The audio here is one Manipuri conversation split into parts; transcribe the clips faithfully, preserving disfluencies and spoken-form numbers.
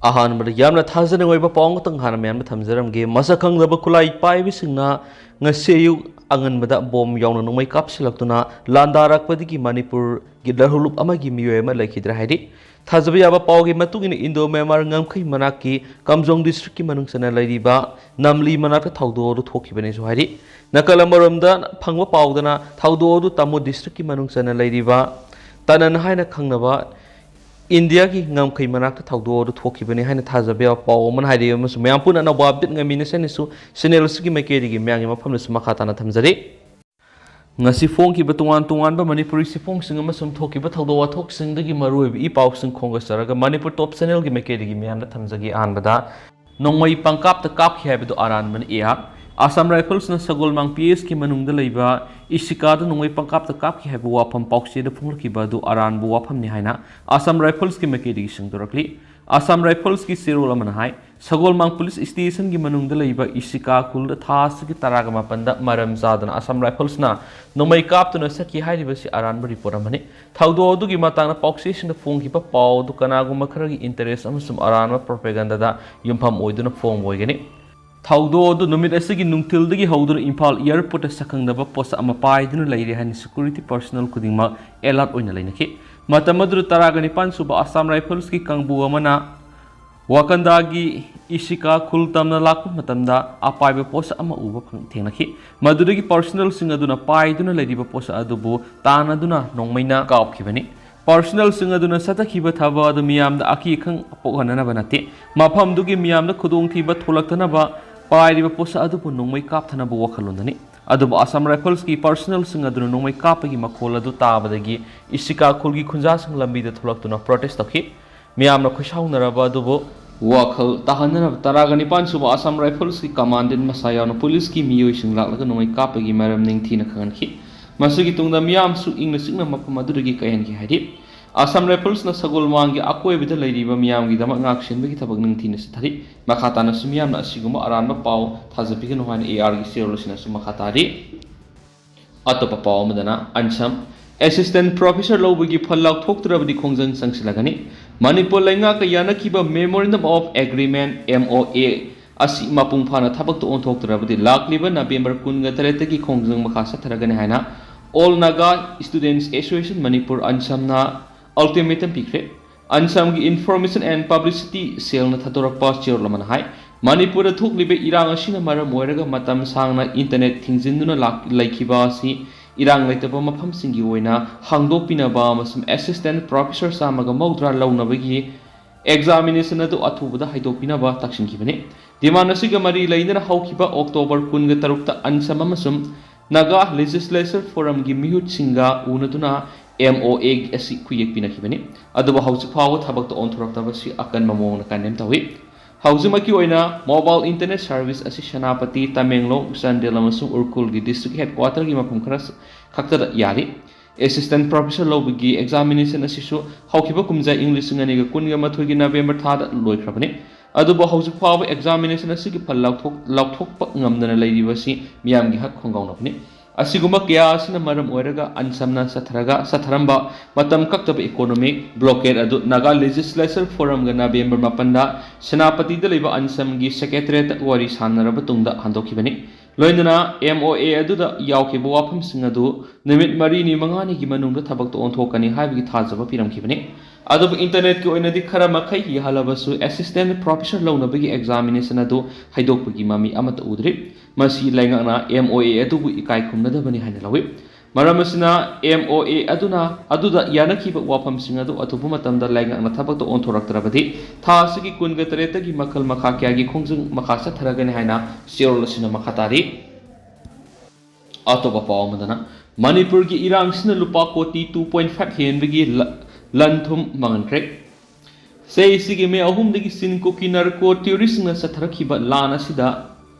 ꯑꯍꯥꯟꯕꯗ ꯌꯥꯝꯅ ꯊꯥꯖꯅꯤꯡꯉꯥꯏ ꯑꯣꯏꯕ ꯄꯥꯎ ꯑꯃꯇꯪ ꯍꯥꯟꯅ ꯃꯌꯥꯝꯗ ꯊꯝꯖꯔꯝꯒꯦ꯫ ꯃꯁꯛ ꯈꯪꯗꯕ ꯈꯨꯠꯂꯥꯏ ꯄꯥꯏꯕꯁꯤꯡꯅ ꯉꯁꯤ ꯑꯌꯨꯛ ꯑꯉꯟꯕꯗ ꯕꯣꯝ ꯌꯥꯎꯅ ꯅꯣꯡꯃꯩ ꯀꯥꯞꯁꯤꯜꯂꯛꯇꯨꯅ ꯂꯥꯟꯗꯥꯔꯛꯄꯗꯒꯤ ꯃꯅꯤꯄꯨꯔꯒꯤ ꯂꯔꯍꯨꯂꯨꯞ ꯑꯃꯒꯤ ꯃꯤꯑꯣꯏ ꯑꯃ ꯂꯩꯈꯤꯗ꯭ꯔꯦ ꯍꯥꯏꯔꯤ꯫ ꯊꯥꯖꯕ ꯌꯥꯕ ꯄꯥꯎꯒꯤ ꯃꯇꯨꯡ ꯏꯟꯅ, ꯏꯟꯗꯣ ꯃ꯭ꯌꯥꯟꯃꯥꯔ ꯉꯝꯈꯩ ꯃꯅꯥꯛꯀꯤ ꯀꯝꯖꯣꯡ ꯗꯤꯁꯇ꯭ꯔꯤꯛꯀꯤ ꯃꯅꯨꯡ ꯆꯟꯅ ꯂꯩꯔꯤꯕ ꯅꯝꯂꯤ ꯃꯅꯥꯛꯇ ꯊꯧꯗꯣꯛ ꯑꯗꯨ ꯊꯣꯛꯈꯤꯕꯅꯦꯁꯨ ꯍꯥꯏꯔꯤ꯫ ꯅꯥꯀꯜ ꯑꯃꯔꯣꯝꯗ ꯐꯪꯕ ꯄꯥꯎꯗꯅ, ꯊꯧꯗꯣꯛ ꯑꯗꯨ ꯇꯥꯃꯨ ꯗꯤꯁꯇ꯭ꯔꯤꯛꯀꯤ ꯃꯅꯨꯡ ꯆꯟꯅ ꯂꯩꯔꯤꯕ ꯇꯅꯟ ꯍꯥꯏꯅ ꯈꯪꯅꯕ ꯏꯟꯗꯤꯌꯥꯒꯤ ꯉꯝꯈꯩ ꯃꯅꯥꯛꯇ ꯊꯧꯗꯣꯛ ꯑꯗꯨ ꯊꯣꯛꯈꯤꯕꯅꯤ ꯍꯥꯏꯅ ꯊꯥꯖꯕ ꯌꯥꯕ ꯄꯥꯎ ꯑꯃꯅ ꯍꯥꯏꯔꯤ꯫ ꯑꯃꯁꯨꯡ ꯃꯌꯥꯝ ꯄꯨꯟꯅ ꯑꯅꯧꯕ ꯑꯞꯗꯦꯠ ꯉꯥꯏꯃꯤꯟꯅꯁꯦ ꯍꯥꯏꯅꯁꯨ ꯆꯦꯅꯦꯜ ꯑꯁꯤꯒꯤ ꯃꯥꯏꯀꯩꯗꯒꯤ ꯃꯌꯥꯝꯒꯤ ꯃꯐꯝꯗꯁꯨ ꯃꯈꯥ ꯇꯥꯅ ꯊꯝꯖꯔꯤ꯫ ꯉꯁꯤ ꯐꯣꯡꯈꯤꯕ ꯇꯣꯉꯥꯟ ꯇꯣꯉꯥꯟꯕ ꯃꯅꯤꯄꯨꯔꯤ ꯆꯦꯐꯣꯡꯁꯤꯡ ꯑꯃꯁꯨꯡ ꯊꯣꯛꯈꯤꯕ ꯊꯧꯗꯣꯛ ꯋꯥꯊꯣꯛꯁꯤꯡꯗꯒꯤ ꯃꯔꯨꯑꯣꯏꯕ ꯏ ꯄꯥꯎꯁꯤꯡ ꯈꯣꯝꯒꯠꯆꯔꯒ ꯃꯅꯤꯄꯨꯔ ꯇꯣꯞ ꯆꯦꯅꯦꯜꯒꯤ ꯃꯥꯏꯀꯩꯗꯒꯤ ꯃꯌꯥꯝꯗ ꯊꯝꯖꯒꯦ꯫ ꯑꯍꯥꯟꯕꯗ, ꯅꯣꯡꯃꯩ ꯄꯪꯀꯥꯞꯇ ꯀꯥꯞꯈꯤ ꯍꯥꯏꯕꯗꯨ ꯑꯔꯥꯟꯕꯅꯤ꯫ A R. ꯑꯁꯥꯝ ꯔꯥꯏꯐꯜꯁꯅ ꯁꯒꯣꯜꯃꯥꯡ ꯄꯤ ꯑꯦꯁꯀꯤ ꯃꯅꯨꯡꯗ ꯂꯩꯕ ꯏꯁꯤꯀꯥꯗ ꯅꯣꯡꯃꯩ ꯄꯪꯀꯥꯞꯇ ꯀꯥꯞꯈꯤ ꯍꯥꯏꯕ ꯋꯥꯐꯝ ꯄꯥꯎꯆꯦꯗ ꯐꯣꯡꯂꯛꯈꯤꯕ ꯑꯗꯨ ꯑꯔꯥꯟꯕ ꯋꯥꯐꯝꯅꯤ ꯍꯥꯏꯅ ꯑꯁꯥꯝ ꯔꯥꯏꯐꯜꯁꯀꯤ ꯃꯥꯏꯀꯩꯗꯒꯤ ꯁꯦꯡꯗꯣꯔꯛꯂꯤ꯫ ꯑꯁꯥꯝ ꯔꯥꯏꯐꯜꯁꯀꯤ ꯆꯦꯔꯣꯜ ꯑꯃꯅ ꯍꯥꯏ, ꯁꯒꯣꯜꯃꯥꯡ ꯄꯨꯂꯤꯁ ꯁ꯭ꯇꯦꯁꯟꯒꯤ ꯃꯅꯨꯡꯗ ꯂꯩꯕ ꯏꯁꯤꯀꯥ ꯈꯨꯜꯗ ꯊꯥ ꯑꯁꯤꯒꯤ ꯇꯔꯥꯒ ꯃꯥꯄꯟꯗ ꯃꯔꯝ ꯆꯥꯗꯅ ꯑꯁꯥꯝ ꯔꯥꯏꯐꯜꯁꯅ ꯅꯣꯡꯃꯩ ꯀꯥꯞꯇꯨꯅ ꯆꯠꯈꯤ ꯍꯥꯏꯔꯤꯕꯁꯤ ꯑꯔꯥꯟꯕ ꯔꯤꯄꯣꯔꯠ ꯑꯃꯅꯤ꯫ ꯊꯧꯗꯣꯛ ꯑꯗꯨꯒꯤ ꯃꯇꯥꯡꯗ ꯄꯥꯎꯆꯦꯁꯤꯡꯗ ꯐꯣꯡꯈꯤꯕ ꯄꯥꯎ ꯑꯗꯨ ꯀꯅꯥꯒꯨꯝꯕ ꯈꯔꯒꯤ ꯏꯟꯇꯔꯦꯁ ꯑꯃꯁꯨꯡ ꯑꯔꯥꯟꯕ ꯄ꯭ꯔꯣꯄꯦꯒꯟꯗꯥꯗ ꯌꯨꯝꯐꯝ ꯑꯣꯏꯗꯨꯅ ꯐꯣꯡꯕ ꯑꯣꯏꯒꯅꯤ꯫ ꯊꯧꯗꯣꯛ ꯑꯗꯨ ꯅꯨꯃꯤꯠ ꯑꯁꯤꯒꯤ ꯅꯨꯡꯊꯤꯜꯗꯒꯤ ꯍꯧꯗꯨꯅ ꯏꯝꯐꯥꯜ ꯑꯦꯌꯔꯄꯣꯔꯠꯇ ꯁꯛꯈꯪꯗꯕ ꯄꯣꯠꯁꯛ ꯑꯃ ꯄꯥꯏꯗꯨꯅ ꯂꯩꯔꯦ ꯍꯥꯏꯅ ꯁꯦꯀ꯭ꯌꯨꯔꯤꯇꯤ ꯄꯔꯁꯅꯦꯜ ꯈꯨꯗꯤꯡꯃꯛ ꯑꯦꯂꯔꯠ ꯑꯣꯏꯅ ꯂꯩꯅꯈꯤ꯫ ꯃꯇꯝ ꯑꯗꯨꯗ ꯇꯔꯥꯒ ꯅꯤꯄꯥꯟ ꯁꯨꯕ ꯑꯁꯥꯝ ꯔꯥꯏꯐꯜꯁꯀꯤ ꯀꯥꯡꯕꯨ ꯑꯃꯅ ꯋꯥꯀꯟꯗꯥꯒꯤ ꯏꯁꯤꯀꯥ ꯈꯨꯜ ꯇꯝꯅ ꯂꯥꯛꯄ ꯃꯇꯝꯗ ꯑꯄꯥꯏꯕ ꯄꯣꯠꯁꯛ ꯑꯃ ꯎꯕ ꯐꯪ-, ꯊꯦꯡꯅꯈꯤ꯫ ꯃꯗꯨꯗꯒꯤ ꯄꯔꯁꯅꯦꯜꯁꯤꯡ ꯑꯗꯨꯅ ꯄꯥꯏꯗꯨꯅ ꯂꯩꯔꯤꯕ ꯄꯣꯠꯁꯛ ꯑꯗꯨꯕꯨ ꯇꯥꯟꯅꯗꯨꯅ ꯅꯣꯡꯃꯩꯅ ꯀꯥꯞꯈꯤꯕꯅꯤ꯫ ꯄꯔꯁꯅꯦꯜꯁꯤꯡ ꯑꯗꯨꯅ ꯆꯠꯊꯈꯤꯕ ꯊꯕꯛ ꯑꯗꯨ ꯃꯤꯌꯥꯝꯗ ꯑꯀꯤ ꯑꯈꯪ ꯄꯣꯛꯍꯟꯅꯅꯕ ꯅꯠꯇꯦ, ꯃꯐꯝꯗꯨꯒꯤ ꯃꯤꯌꯥꯝꯗ ꯈꯨꯗꯣꯡꯊꯤꯕ ꯊꯣꯛꯂꯛꯇꯅꯕ ꯄꯥꯏꯔꯤꯕ ꯄꯣꯠꯁꯛ ꯑꯗꯨꯕꯨ ꯅꯣꯡꯃꯩ ꯀꯥꯞꯊꯅꯕ ꯋꯥꯈꯜꯂꯣꯟꯗꯅꯤ꯫ ꯑꯗꯨꯕꯨ ꯑꯁꯥꯝ ꯔꯥꯏꯐꯜꯁꯀꯤ ꯄꯔꯁꯅꯦꯜꯁꯤꯡ ꯑꯗꯨꯅ ꯅꯣꯡꯃꯩ ꯀꯥꯞꯄꯒꯤ ꯃꯈꯣꯜ ꯑꯗꯨ ꯇꯥꯕꯗꯒꯤ ꯏꯁꯤꯀꯥ ꯈꯨꯜꯒꯤ ꯈꯨꯟꯖꯥꯁꯤꯡ ꯂꯝꯕꯤꯗ ꯊꯣꯛꯂꯛꯇꯨꯅ ꯄ꯭ꯔꯣꯇꯦꯁ ꯇꯧꯈꯤ꯫ ꯃꯤꯌꯥꯝꯅ ꯈꯣꯏꯁꯥꯎꯅꯔꯕ ꯑꯗꯨꯕꯨ ꯋꯥꯈꯜ ꯇꯥꯍꯟꯅꯅꯕ ꯇꯔꯥꯒ ꯅꯤꯄꯥꯟ ꯁꯨꯕ ꯑꯁꯥꯝ ꯔꯥꯏꯐꯜꯁꯀꯤ ꯀꯃꯥꯟꯗꯦꯟ ꯃꯁꯥ ꯌꯥꯎꯅ ꯄꯨꯂꯤꯁꯀꯤ ꯃꯤꯑꯣꯏꯁꯤꯡ ꯂꯥꯛꯂꯒ ꯅꯣꯡꯃꯩ ꯀꯥꯞꯄꯒꯤ ꯃꯔꯝ ꯅꯤꯡꯊꯤꯅ ꯈꯪꯍꯟꯈꯤ꯫ ꯃꯁꯤꯒꯤ ꯇꯨꯡꯗ ꯃꯤꯌꯥꯝꯁꯨ ꯏꯪꯅ ꯆꯤꯛꯅ ꯃꯐꯝ ꯑꯗꯨꯗꯒꯤ ꯀꯥꯏꯍꯟꯈꯤ ꯍꯥꯏꯔꯤ꯫ ꯑꯁꯥꯝ ꯔꯥꯏꯐꯜꯁꯅ ꯁꯒꯣꯜꯃꯥꯡꯒꯤ ꯑꯀꯣꯏꯕꯗ ꯂꯩꯔꯤꯕ ꯃꯤꯌꯥꯝꯒꯤꯗꯃꯛ ꯉꯥꯛ ꯁꯦꯟꯕꯒꯤ ꯊꯕꯛ ꯅꯤꯡꯊꯤꯅ ꯆꯠꯊꯔꯤ꯫ ꯃꯈꯥ ꯇꯥꯅꯁꯨ ꯃꯤꯌꯥꯝꯅ ꯑꯁꯤꯒꯨꯝꯕ ꯑꯔꯥꯟꯕ ꯄꯥꯎ ꯊꯥꯖꯕꯤꯒꯅꯨ ꯍꯥꯏꯅ ꯑꯦ ꯑꯥꯔꯒꯤ ꯆꯦꯔꯣꯜ ꯑꯁꯤꯅꯁꯨ ꯃꯈꯥ ꯇꯥꯔꯤ꯫ ꯑꯇꯣꯞꯄ ꯄꯥꯎ ꯑꯃꯗꯅ, ꯑꯟꯁꯝ ꯑꯦꯁꯤꯁꯇꯦꯟ ꯄ꯭ꯔꯣꯐꯦꯁꯔ ꯂꯧꯕꯒꯤ ꯐꯜ ꯂꯥꯎꯊꯣꯛꯇ꯭ꯔꯕꯗꯤ ꯈꯣꯡꯖꯪ ꯆꯪꯁꯤꯜꯂꯒꯅꯤ꯫ Manipur ꯂꯩꯉꯥꯛꯀ ꯌꯥꯅꯈꯤꯕ Memorandum of Agreement, M O A, ꯑꯁꯤ ꯃꯄꯨꯡ ꯐꯥꯅ ꯊꯕꯛꯇ ꯑꯣꯟꯊꯣꯛꯇ꯭ꯔꯕꯗꯤ ꯂꯥꯛꯂꯤꯕ ꯅꯕꯦꯝꯕꯔ ꯀꯨꯟꯒ ꯇꯔꯦꯠꯇꯒꯤ ꯈꯣꯡꯖꯪ ꯃꯈꯥ ꯆꯠꯊꯔꯒꯅꯤ ꯍꯥꯏꯅ All Naga Students Association Manipur, ꯑꯟꯁꯝꯅ ultimatum ꯄꯤꯈ꯭ꯔꯦ꯫ ꯑꯟꯁꯝꯒꯤ Information and Publicity Cellꯅ ꯊꯥꯗꯣꯔꯛꯄ ꯆꯦꯔꯣꯜ ꯑꯃꯅ ꯍꯥꯏ, ꯃꯅꯤꯄꯨꯔꯗ ꯊꯣꯛꯂꯤꯕ ꯏꯔꯥꯡ ꯑꯁꯤꯅ ꯃꯔꯝ ꯑꯣꯏꯔꯒ ꯃꯇꯝ ꯁꯥꯡꯅ internet ꯊꯤꯡꯖꯤꯟꯗꯨꯅ ꯂꯥꯛ-, ꯂꯩꯈꯤꯕ ꯑꯁꯤ ꯏꯔꯥꯡ ꯂꯩꯇꯕ ꯃꯐꯝꯁꯤꯡꯒꯤ ꯑꯣꯏꯅ ꯍꯥꯡꯗꯣꯛꯄꯤꯅꯕ ꯑꯃꯁꯨꯡ assistant professor ꯆꯥꯝꯃꯒ ꯃꯧꯗ꯭ꯔꯥ ꯂꯧꯅꯕꯒꯤ examination ꯑꯗꯨ ꯑꯊꯨꯕꯗ ꯍꯥꯏꯗꯣꯛꯄꯤꯅꯕ ꯇꯛꯁꯤꯟꯈꯤꯕꯅꯤ꯫ Demand ꯑꯁꯤꯒ ꯃꯔꯤ ꯂꯩꯅꯅ ꯍꯧꯈꯤꯕ October ꯀꯨꯟꯒ ꯇꯔꯨꯛꯇ ꯑꯟꯁꯝ ꯑꯃꯁꯨꯡ Naga Legislature Forumꯒꯤ ꯃꯤꯍꯨꯠꯁꯤꯡꯒ ꯎꯅꯗꯨꯅ M O A ꯑꯁꯤ ꯈꯨꯌꯦꯛ ꯄꯤꯅꯈꯤꯕꯅꯤ꯫ ꯑꯗꯨꯕꯨ ꯍꯧꯖꯤꯛ ꯐꯥꯎꯕ ꯊꯕꯛꯇ ꯑꯣꯟꯊꯣꯔꯛꯇꯕꯁꯤ ꯑꯀꯟꯕ ꯃꯑꯣꯡꯗ condemn ꯇꯧꯏ꯫ ꯍꯧꯖꯤꯛꯃꯛꯀꯤ ꯑꯣꯏꯅ mobile internet service ꯑꯁꯤ ꯁꯦꯅꯥꯄꯇꯤ, ꯇꯃꯦꯡꯂꯣꯡ, ꯆꯥꯟꯗꯦꯜ ꯑꯃꯁꯨꯡ ꯎꯈ꯭ꯔꯨꯜꯒꯤ district headquarterꯒꯤ ꯃꯐꯝ ꯈꯔ ꯈꯛꯇꯗ ꯌꯥꯔꯤ꯫ Assistant professor ꯂꯧꯕꯒꯤ examination ꯑꯁꯤꯁꯨ ꯍꯧꯈꯤꯕ ꯀꯨꯝꯖꯥ ꯏꯪ ꯂꯤꯁꯤꯡ ꯑꯅꯤꯒ ꯀꯨꯟꯒ ꯃꯥꯊꯣꯏꯒꯤ November ꯊꯥꯗ ꯂꯣꯏꯈ꯭ꯔꯕꯅꯤ꯫ ꯑꯗꯨꯕꯨ ꯍꯧꯖꯤꯛ ꯐꯥꯎꯕ examination ꯑꯁꯤꯒꯤ ꯐꯜ ꯂꯥꯎꯊꯣꯛ-, ꯂꯥꯎꯊꯣꯛꯄ ꯉꯝꯗꯅ ꯂꯩꯔꯤꯕ ꯑꯁꯤ ꯃꯤꯌꯥꯝꯒꯤ ꯍꯛ ꯈꯣꯡꯒꯥꯎꯅꯕꯅꯤ꯫ ꯑꯁꯤꯒꯨꯝꯕ ꯀꯌꯥ ꯑꯁꯤꯅ ꯃꯔꯝ ꯑꯣꯏꯔꯒ ꯑꯟꯁꯝꯅ ꯆꯠꯊꯔꯒ, ꯆꯠꯊꯔꯝꯕ ꯃꯇꯝ ꯀꯛꯇꯕ economic blockade ꯑꯗꯨ Naga Legislature Forumꯒ November ꯃꯥꯄꯟꯗ ꯁꯦꯅꯥꯄꯇꯤꯗ ꯂꯩꯕ ꯑꯟꯁꯝꯒꯤ secretariatꯇ ꯋꯥꯔꯤ ꯁꯥꯟꯅꯔꯕ ꯇꯨꯡꯗ ꯍꯟꯗꯣꯛꯈꯤꯕꯅꯤ꯫ ꯂꯣꯏꯅꯅ M O A ꯑꯗꯨꯗ ꯌꯥꯎꯈꯤꯕ ꯋꯥꯐꯝꯁꯤꯡ ꯑꯗꯨ ꯅꯨꯃꯤꯠ ꯃꯔꯤꯅꯤ ꯃꯉꯥꯅꯤꯒꯤ ꯃꯅꯨꯡꯗ ꯊꯕꯛꯇ ꯑꯣꯟꯊꯣꯛꯀꯅꯤ ꯍꯥꯏꯕꯒꯤ ꯊꯥꯖꯕ ꯄꯤꯔꯝꯈꯤꯕꯅꯤ꯫ ꯑꯗꯨꯕꯨ internetꯀꯤ ꯑꯣꯏꯅꯗꯤ ꯈꯔ ꯃꯈꯩ ꯌꯥꯍꯜꯂꯕꯁꯨ assistant professor ꯂꯧꯅꯕꯒꯤ examination ꯑꯗꯨ ꯍꯩꯗꯣꯛꯄꯒꯤ ꯃꯃꯤ ꯑꯃꯠꯇ ꯎꯗ꯭ꯔꯤ꯫ ꯃꯁꯤ ꯂꯩꯉꯥꯛꯅ M O A ꯑꯗꯨꯕꯨ ꯏꯀꯥꯏ ꯈꯨꯝꯅꯗꯕꯅꯤ ꯍꯥꯏꯅ ꯂꯧꯏ꯫ ꯃꯔꯝ ꯑꯁꯤꯅ M O A ꯑꯗꯨꯅ, ꯑꯗꯨꯗ ꯌꯥꯅꯈꯤꯕ ꯋꯥꯐꯝꯁꯤꯡ ꯑꯗꯨ ꯑꯊꯨꯕ ꯃꯇꯝꯗ ꯂꯩꯉꯥꯛꯅ ꯊꯕꯛꯇ ꯑꯣꯟꯊꯣꯔꯛꯇ꯭ꯔꯕꯗꯤ ꯊꯥ ꯑꯁꯤꯒꯤ ꯀꯨꯟꯒ ꯇꯔꯦꯠꯇꯒꯤ ꯃꯈꯜ ꯃꯈꯥ ꯀꯌꯥꯒꯤ ꯈꯣꯡꯖꯪ ꯃꯈꯥ ꯆꯠꯊꯔꯒꯅꯤ ꯍꯥꯏꯅ ꯆꯦꯔꯣꯜ ꯑꯁꯤꯅ ꯃꯈꯥ ꯇꯥꯔꯤ꯫ ꯑꯇꯣꯞꯄ ꯄꯥꯎ ꯑꯃꯗꯅ, ꯃꯅꯤꯄꯨꯔꯒꯤ ꯏꯔꯥꯡꯁꯤꯅ ꯂꯨꯄꯥ ꯀꯣꯇꯤ two point five ꯍꯦꯟꯕꯒꯤ ꯂ-, ꯂꯟ ꯊꯨꯝ ꯃꯥꯡꯍꯟꯈ꯭ꯔꯦ꯫ ꯆꯍꯤꯁꯤꯒꯤ May ꯑꯍꯨꯝꯗꯒꯤ ꯆꯤꯟ ꯀꯨꯀꯤ narco terroristꯁꯤꯡꯅ ꯆꯠꯊꯔꯛꯈꯤꯕ ꯂꯥꯟ ꯑꯁꯤꯗ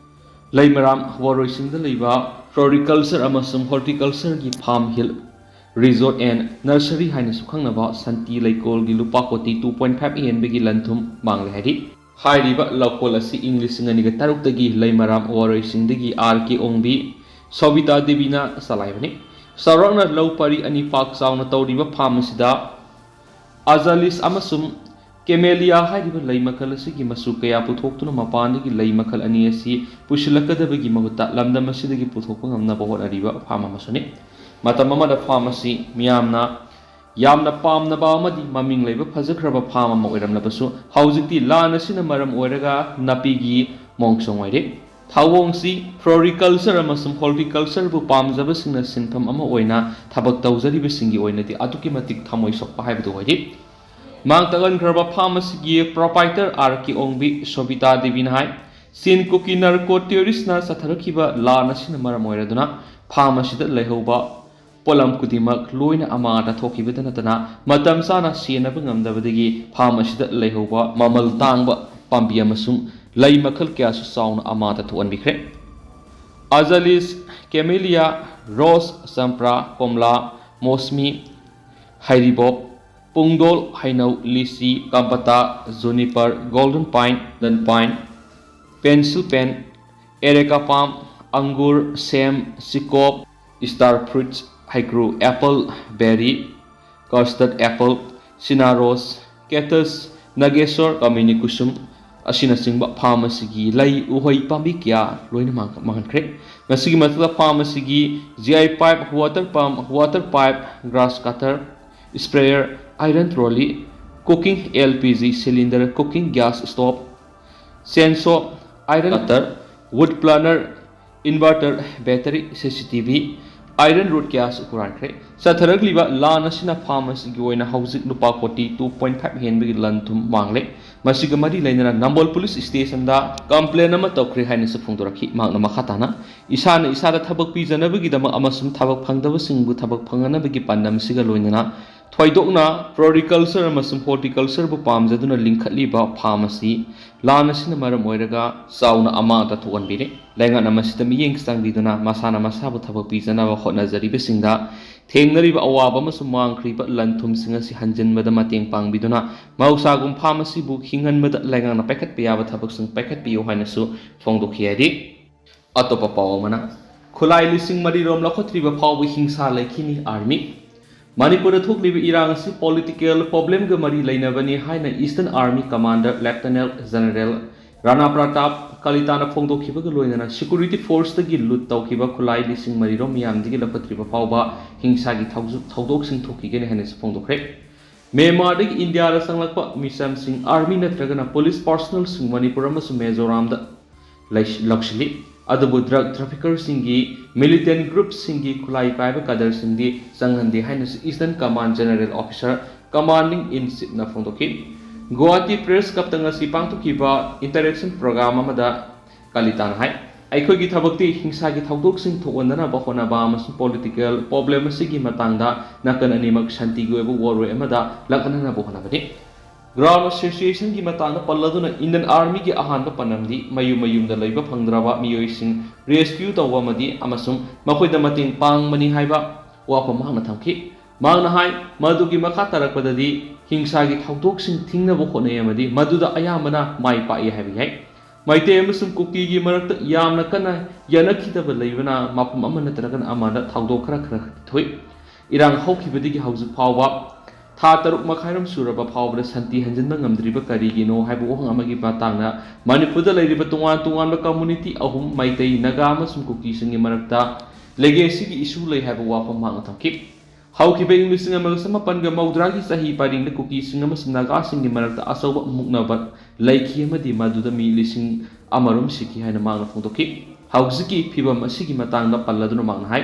ꯂꯩꯃꯔꯥꯝ ꯋꯥꯔꯣꯏꯁꯤꯡꯗ ꯂꯩꯕ floriculture ꯑꯃꯁꯨꯡ horticultureꯒꯤ farm, hill resort and nursery ꯍꯥꯏꯅꯁꯨ ꯈꯪꯅꯕ ꯁꯟꯇꯤ ꯂꯩꯀꯣꯜꯒꯤ ꯂꯨꯄꯥ ꯀꯣꯇꯤ two point five ꯍꯦꯟꯕꯒꯤ ꯂꯟ ꯊꯨꯝ ꯃꯥꯡꯂꯦ ꯍꯥꯏꯔꯤ꯫ ꯍꯥꯏꯔꯤꯕ ꯂꯧꯀꯣꯜ ꯑꯁꯤ ꯏꯪ ꯂꯤꯁꯤꯡ ꯑꯅꯤꯒ ꯇꯔꯨꯛꯇꯒꯤ ꯂꯩꯃꯔꯥꯝ ꯋꯥꯔꯣꯏꯁꯤꯡꯗꯒꯤ R K ꯑꯣꯡꯕꯤ, ꯁꯣꯕꯤꯇꯥ ꯗꯦꯕꯤꯅ ꯆꯂꯥꯏꯕꯅꯤ꯫ ꯆꯥꯎꯔꯥꯛꯅ ꯂꯧ ꯄꯔꯤ ꯑꯅꯤ ꯄꯥꯛ ꯆꯥꯎꯅ ꯇꯧꯔꯤꯕ farm ꯑꯁꯤꯗ ꯑꯖꯥꯂꯤꯁ ꯑꯃꯁꯨꯡ ꯀꯦꯃꯦꯂꯤꯌꯥ ꯍꯥꯏꯔꯤꯕ ꯂꯩ ꯃꯈꯜ ꯑꯁꯤꯒꯤ ꯃꯆꯨ ꯀꯌꯥ ꯄꯨꯊꯣꯛꯇꯨꯅ ꯃꯄꯥꯟꯗꯒꯤ ꯂꯩ ꯃꯈꯜ ꯑꯅꯤ ꯑꯁꯤ ꯄꯨꯁꯤꯜꯂꯛꯀꯗꯕꯒꯤ ꯃꯍꯨꯠꯇ ꯂꯝꯗꯝ ꯑꯁꯤꯗꯒꯤ ꯄꯨꯊꯣꯛꯄ ꯉꯝꯅꯕ ꯍꯣꯠꯅꯔꯤꯕ ꯐꯥꯝ ꯑꯃꯁꯨꯅꯤ꯫ ꯃꯇꯝ ꯑꯃꯗ ꯐꯥꯝ ꯑꯁꯤ ꯃꯤꯌꯥꯝꯅ ꯌꯥꯝꯅ ꯄꯥꯝꯅꯕ ꯑꯃꯗꯤ ꯃꯃꯤꯡ ꯂꯩꯕ ꯐꯖꯈ꯭ꯔꯕ ꯐꯥꯝ ꯑꯃ ꯑꯣꯏꯔꯝꯂꯕꯁꯨ, ꯍꯧꯖꯤꯛꯇꯤ ꯂꯥꯟ ꯑꯁꯤꯅ ꯃꯔꯝ ꯑꯣꯏꯔꯒ ꯅꯥꯄꯤꯒꯤ ꯃꯣꯡꯁꯣꯡ ꯑꯣꯏꯔꯦ꯫ ꯊꯧꯑꯣꯡꯁꯤ floriculture ꯑꯃꯁꯨꯡ horticultureꯕꯨ ꯄꯥꯝꯖꯕꯁꯤꯡꯅ ꯁꯤꯟꯐꯝ ꯑꯃ ꯑꯣꯏꯅ ꯊꯕꯛ ꯇꯧꯖꯔꯤꯕꯁꯤꯡꯒꯤ ꯑꯣꯏꯅꯗꯤ ꯑꯗꯨꯛꯀꯤ ꯃꯇꯤꯛ ꯊꯃꯣꯏ ꯁꯣꯛꯄ ꯍꯥꯏꯕꯗꯨ ꯑꯣꯏꯔꯤ꯫ ꯃꯥꯡ ꯇꯥꯛꯍꯟꯈ꯭ꯔꯕ ꯐꯥꯝ ꯑꯁꯤꯒꯤ proprietor ꯑꯥꯔ ꯀꯦ ꯑꯣꯡꯕꯤ ꯁꯣꯕꯤꯇꯥ ꯗꯦꯕꯤꯅ ꯍꯥꯏ, ꯆꯤꯟ ꯀꯨꯀꯤ narco terroristꯅ ꯆꯠꯊꯔꯛꯈꯤꯕ ꯂꯥꯟ ꯑꯁꯤꯅ ꯃꯔꯝ ꯑꯣꯏꯔꯗꯨꯅ ꯐꯥꯝ ꯑꯁꯤꯗ ꯂꯩꯍꯧꯕ ꯄꯣꯠꯂꯝ ꯈꯨꯗꯤꯡꯃꯛ ꯂꯣꯏꯅ ꯑꯃꯥꯡ ꯑꯇꯥ ꯊꯣꯛꯈꯤꯕꯇ ꯅꯠꯇꯅ, ꯃꯇꯝ ꯆꯥꯅ ꯁꯦꯟꯅꯕ ꯉꯝꯗꯕꯗꯒꯤ ꯐꯥꯝ ꯑꯁꯤꯗ ꯂꯩꯍꯧꯕ ꯃꯃꯜ ꯇꯥꯡꯕ ꯄꯥꯝꯕꯤ ꯑꯃꯁꯨꯡ ꯂꯩ ꯃꯈꯜ ꯀꯌꯥꯁꯨ ꯆꯥꯎꯅ ꯑꯃꯥꯡ ꯑꯇꯥ ꯊꯣꯛꯍꯟꯕꯤꯈ꯭ꯔꯦ꯫ ꯑꯖꯥꯂꯤꯁ, ꯀꯦꯃꯦꯂꯤꯌꯥ, ꯔꯣꯁ, ꯆꯝꯄ꯭ꯔꯥ, ꯀꯣꯝꯂꯥ, ꯃꯣꯁꯃꯤ, ꯍꯩꯔꯤꯕꯣꯞ, ꯄꯨꯡꯗꯣꯜ, ꯍꯩꯅꯧ, ꯂꯤꯆꯤ, ꯀꯝꯄꯇꯥ, juniper, golden pine, golden pine, pencil pen, areca palm, ꯑꯪꯒꯨꯔ, ꯁꯦꯝ, ꯆꯤꯀꯣꯞ, star fruits, ꯍꯩꯀ꯭ꯔꯨ, apple, berry, custard apple, ꯁꯤꯅꯥꯔꯣꯁ, cactus, ꯅꯥꯒꯦꯁꯣꯔ, ꯀꯃꯤꯅꯤ ꯀꯨꯁꯨꯝ ꯑꯁꯤꯅꯆꯤꯡꯕ ꯐꯥꯝ ꯑꯁꯤꯒꯤ ꯂꯩ ꯎꯍꯩ ꯄꯥꯝꯕꯤ ꯀꯌꯥ ꯂꯣꯏꯅ ꯃꯥꯡ-, ꯃꯥꯡꯍꯟꯈ꯭ꯔꯦ꯫ ꯃꯁꯤꯒꯤ ꯃꯊꯛꯇ ꯐꯥꯝ ꯑꯁꯤꯒꯤ G I pipe, water pump, water pipe, grass cutter, sprayer, iron trolley, cooking L P G cylinder, cooking gas stove, chainsaw, iron cutter, wood planer, inverter, battery, C C T V, iron rod ꯀꯌꯥꯁꯨ ꯍꯨꯔꯥꯟꯈ꯭ꯔꯦ꯫ ꯆꯠꯊꯔꯛꯂꯤꯕ ꯂꯥꯟ ꯑꯁꯤꯅ ꯐꯥꯝ ꯑꯁꯤꯒꯤ ꯑꯣꯏꯅ ꯍꯧꯖꯤꯛ ꯂꯨꯄꯥ ꯀꯣꯇꯤ two point five ꯍꯦꯟꯕꯒꯤ ꯂꯟ ꯊꯨꯝ ꯃꯥꯡꯂꯦ꯫ ꯃꯁꯤꯒ ꯃꯔꯤ ꯂꯩꯅꯅ ꯅꯝꯕꯣꯜ ꯄꯨꯂꯤꯁ ꯁ꯭ꯇꯦꯁꯟꯗ ꯀꯝꯄ꯭ꯂꯦꯟ ꯑꯃ ꯇꯧꯈ꯭ꯔꯦ ꯍꯥꯏꯅꯁꯨ ꯐꯣꯡꯗꯣꯔꯛꯈꯤ꯫ ꯃꯍꯥꯛꯅ ꯃꯈꯥ ꯇꯥꯅ, ꯏꯁꯥꯅ ꯏꯁꯥꯗ ꯊꯕꯛ ꯄꯤꯖꯅꯕꯒꯤꯗꯃꯛ ꯑꯃꯁꯨꯡ ꯊꯕꯛ ꯐꯪꯗꯕꯁꯤꯡꯕꯨ ꯊꯕꯛ ꯐꯪꯍꯟꯅꯕꯒꯤ ꯄꯥꯟꯗꯝꯁꯤꯒ ꯂꯣꯏꯅꯅ ꯊꯣꯏꯗꯣꯛꯅ floriculture ꯑꯃꯁꯨꯡ horticultureꯕꯨ ꯄꯥꯝꯖꯗꯨꯅ ꯂꯤꯡꯈꯠꯂꯤꯕ ꯐꯥꯝ ꯑꯁꯤ ꯂꯥꯟ ꯑꯁꯤꯅ ꯃꯔꯝ ꯑꯣꯏꯔꯒ ꯆꯥꯎꯅ ꯑꯃꯥꯡ ꯑꯇꯥ ꯊꯣꯛꯍꯟꯕꯤꯔꯦ꯫ ꯂꯩꯉꯥꯛꯅ ꯃꯁꯤꯗ ꯃꯤꯠꯌꯦꯡ ꯆꯪꯕꯤꯗꯨꯅ ꯃꯁꯥꯅ ꯃꯁꯥꯕꯨ ꯊꯕꯛ ꯄꯤꯖꯅꯕ ꯍꯣꯠꯅꯖꯔꯤꯕꯁꯤꯡꯗ ꯊꯦꯡꯅꯔꯤꯕ ꯑꯋꯥꯕ ꯑꯃꯁꯨꯡ ꯃꯥꯡꯈ꯭ꯔꯤꯕ ꯂꯟ ꯊꯨꯝꯁꯤꯡ ꯑꯁꯤ ꯍꯟꯖꯤꯟꯕꯗ ꯃꯇꯦꯡ ꯄꯥꯡꯕꯤꯗꯨꯅ ꯃꯍꯧꯁꯥꯒꯨꯝ ꯐꯥꯝ ꯑꯁꯤꯕꯨ ꯍꯤꯡꯍꯟꯕꯗ ꯂꯩꯉꯥꯛꯅ ꯄꯥꯏꯈꯠꯄ ꯌꯥꯕ ꯊꯕꯛꯁꯤꯡ ꯄꯥꯏꯈꯠꯄꯤꯌꯨ ꯍꯥꯏꯅꯁꯨ ꯐꯣꯡꯗꯣꯛꯈꯤ ꯍꯥꯏꯔꯤ꯫ ꯑꯇꯣꯞꯄ ꯄꯥꯎ ꯑꯃꯅ, ꯈꯨꯠꯂꯥꯏ ꯂꯤꯁꯤꯡ ꯃꯔꯤ ꯔꯣꯝ ꯂꯧꯈꯠꯇ꯭ꯔꯤꯕ ꯐꯥꯎꯕ ꯍꯤꯡꯁꯥ ꯂꯩꯈꯤꯅꯤ ꯑꯥꯔꯃꯤ꯫ ꯃꯅꯤꯄꯨꯔꯗ ꯊꯣꯛꯂꯤꯕ ꯏꯔꯥꯡ ꯑꯁꯤ political problemꯒ ꯃꯔꯤ ꯂꯩꯅꯕꯅꯤ ꯍꯥꯏꯅ Eastern Army Commander Lieutenant General ꯔꯥꯅꯥ ꯄ꯭ꯔꯇꯥꯞ ꯀꯂꯤꯇꯥꯅ ꯐꯣꯡꯗꯣꯛꯈꯤꯕꯒ ꯂꯣꯏꯅꯅ security forceꯇꯒꯤ loot ꯇꯧꯈꯤꯕ ꯈꯨꯠꯂꯥꯏ ꯂꯤꯁꯤꯡ ꯃꯔꯤꯔꯣꯝ ꯃꯤꯌꯥꯝꯗꯒꯤ ꯂꯧꯈꯠꯇ꯭ꯔꯤꯕ ꯐꯥꯎꯕ ꯍꯤꯡꯁꯥꯒꯤ ꯊꯧꯖ-, ꯊꯧꯗꯣꯛꯁꯤꯡ ꯊꯣꯛꯈꯤꯒꯅꯤ ꯍꯥꯏꯅꯁꯨ ꯐꯣꯡꯗꯣꯛꯈ꯭ꯔꯦ꯫ ꯃ꯭ꯌꯥꯟꯃꯥꯔꯗꯒꯤ ꯏꯟꯗꯤꯌꯥꯗ ꯆꯪꯂꯛꯄ ꯃꯤꯆꯝꯁꯤꯡ army ꯅꯠꯇ꯭ꯔꯒꯅ police personnelꯁꯤꯡ ꯃꯅꯤꯄꯨꯔ ꯑꯃꯁꯨꯡ ꯃꯤꯖꯣꯔꯥꯝꯗ ꯂꯩ-, ꯂꯧꯁꯤꯜꯂꯤ꯫ ꯑꯗꯨꯕꯨ drug traffickerꯁꯤꯡꯒꯤ, militant groupꯁꯤꯡꯒꯤ ꯈꯨꯠꯂꯥꯏ ꯄꯥꯏꯕ cadreꯁꯤꯡꯗꯤ ꯆꯪꯍꯟꯗꯦ ꯍꯥꯏꯅꯁꯨ Eastern Command General Officer Commanding in Chiefꯅ ꯐꯣꯡꯗꯣꯛꯈꯤ꯫ ꯒꯨꯋꯥꯍꯥꯇꯤ Press Clubꯇ ꯉꯁꯤ ꯄꯥꯡꯊꯣꯛꯈꯤꯕ interaction program ꯑꯃꯗ ꯀꯂꯤꯇꯥꯅ ꯍꯥꯏ, "ꯑꯩꯈꯣꯏꯒꯤ ꯊꯕꯛꯇꯤ ꯍꯤꯡꯁꯥꯒꯤ ꯊꯧꯗꯣꯛꯁꯤꯡ ꯊꯣꯛꯍꯟꯗꯅꯕ ꯍꯣꯠꯅꯕ ꯑꯃꯁꯨꯡ political problem ꯑꯁꯤꯒꯤ ꯃꯇꯥꯡꯗ ꯅꯥꯀꯟ ꯑꯅꯤꯃꯛ ꯁꯥꯟꯇꯤꯒꯤ ꯑꯣꯏꯕ ꯋꯥꯔꯣꯏ ꯑꯃꯗ ꯂꯥꯛꯍꯟꯅꯕ ꯍꯣꯠꯅꯕꯅꯤ꯫ Ground situationꯒꯤ ꯃꯇꯥꯡꯗ ꯄꯜꯂꯗꯨꯅ Indian Armyꯒꯤ ꯑꯍꯥꯟꯕ ꯄꯥꯟꯗꯝꯗꯤ ꯃꯌꯨꯝ ꯃꯌꯨꯝꯗ ꯂꯩꯕ ꯐꯪꯗ꯭ꯔꯕ ꯃꯤꯑꯣꯏꯁꯤꯡ rescue ꯇꯧꯕ ꯑꯃꯗꯤ ꯑꯃꯁꯨꯡ ꯃꯈꯣꯏꯗ ꯃꯇꯦꯡ ꯄꯥꯡꯕꯅꯤ" ꯍꯥꯏꯕ ꯋꯥꯐꯝ ꯃꯍꯥꯛꯅ ꯊꯝꯈꯤ꯫ ꯃꯍꯥꯛꯅ ꯍꯥꯏ, ꯃꯗꯨꯒꯤ ꯃꯈꯥ ꯇꯥꯔꯛꯄꯗꯗꯤ ꯍꯤꯡꯁꯥꯒꯤ ꯊꯧꯗꯣꯛꯁꯤꯡ ꯊꯤꯡꯅꯕ ꯍꯣꯠꯅꯩ ꯑꯃꯗꯤ ꯃꯗꯨꯗ ꯑꯌꯥꯝꯕꯅ ꯃꯥꯏ ꯄꯥꯛꯏ ꯍꯥꯏꯕ ꯌꯥꯏ꯫ ꯃꯩꯇꯩ ꯑꯃꯁꯨꯡ ꯀꯨꯀꯤꯒꯤ ꯃꯔꯛꯇ ꯌꯥꯝꯅ ꯀꯟꯅ ꯌꯥꯅꯈꯤꯗꯕ ꯂꯩꯕꯅ ꯃꯐꯝ ꯑꯃ ꯅꯠꯇ꯭ꯔꯒꯅ ꯑꯃꯗ ꯊꯧꯗꯣꯛ ꯈꯔ ꯈꯔ ꯊꯣꯛꯏ꯫ ꯏꯔꯥꯡ ꯍꯧꯈꯤꯕꯗꯒꯤ ꯍꯧꯖꯤꯛ ꯐꯥꯎꯕ ꯊꯥ ꯇꯔꯨꯛ ꯃꯈꯥꯏꯔꯣꯝ ꯁꯨꯔꯕ ꯐꯥꯎꯕꯗ ꯁꯥꯟꯇꯤ ꯍꯟꯖꯤꯟꯕ ꯉꯝꯗ꯭ꯔꯤꯕ ꯀꯔꯤꯒꯤꯅꯣ ꯍꯥꯏꯕ ꯋꯥꯍꯪ ꯑꯃꯒꯤ ꯃꯇꯥꯡꯗ ꯃꯅꯤꯄꯨꯔꯗ ꯂꯩꯔꯤꯕ ꯇꯣꯉꯥꯟ ꯇꯣꯉꯥꯟꯕ community ꯑꯍꯨꯝ, ꯃꯩꯇꯩ, ꯅꯥꯒꯥ ꯑꯃꯁꯨꯡ ꯀꯨꯀꯤꯁꯤꯡꯒꯤ ꯃꯔꯛꯇ legacyꯒꯤ issue ꯂꯩ ꯍꯥꯏꯕ ꯋꯥꯐꯝ ꯃꯍꯥꯛꯅ ꯊꯝꯈꯤ꯫ ꯍꯧꯈꯤꯕ ꯏꯪ ꯂꯤꯁꯤꯡ ꯑꯃꯒ ꯆꯃꯥꯄꯟꯒ ꯃꯧꯗ꯭ꯔꯥꯒꯤ ꯆꯍꯤ ꯄꯔꯤꯡꯗ ꯀꯨꯀꯤꯁꯤꯡ ꯑꯃꯁꯨꯡ ꯅꯥꯒꯥꯁꯤꯡꯒꯤ ꯃꯔꯛꯇ ꯑꯆꯧꯕ ꯃꯨꯛꯅꯕ ꯂꯩꯈꯤ ꯑꯃꯗꯤ ꯃꯗꯨꯗ ꯃꯤ ꯂꯤꯁꯤꯡ ꯑꯃꯔꯣꯝ ꯁꯤꯈꯤ ꯍꯥꯏꯅ ꯃꯍꯥꯛꯅ ꯐꯣꯡꯗꯣꯛꯈꯤ꯫ ꯍꯧꯖꯤꯛꯀꯤ ꯐꯤꯚꯝ ꯑꯁꯤꯒꯤ ꯃꯇꯥꯡꯗ ꯄꯜꯂꯗꯨꯅ ꯃꯍꯥꯛꯅ ꯍꯥꯏ,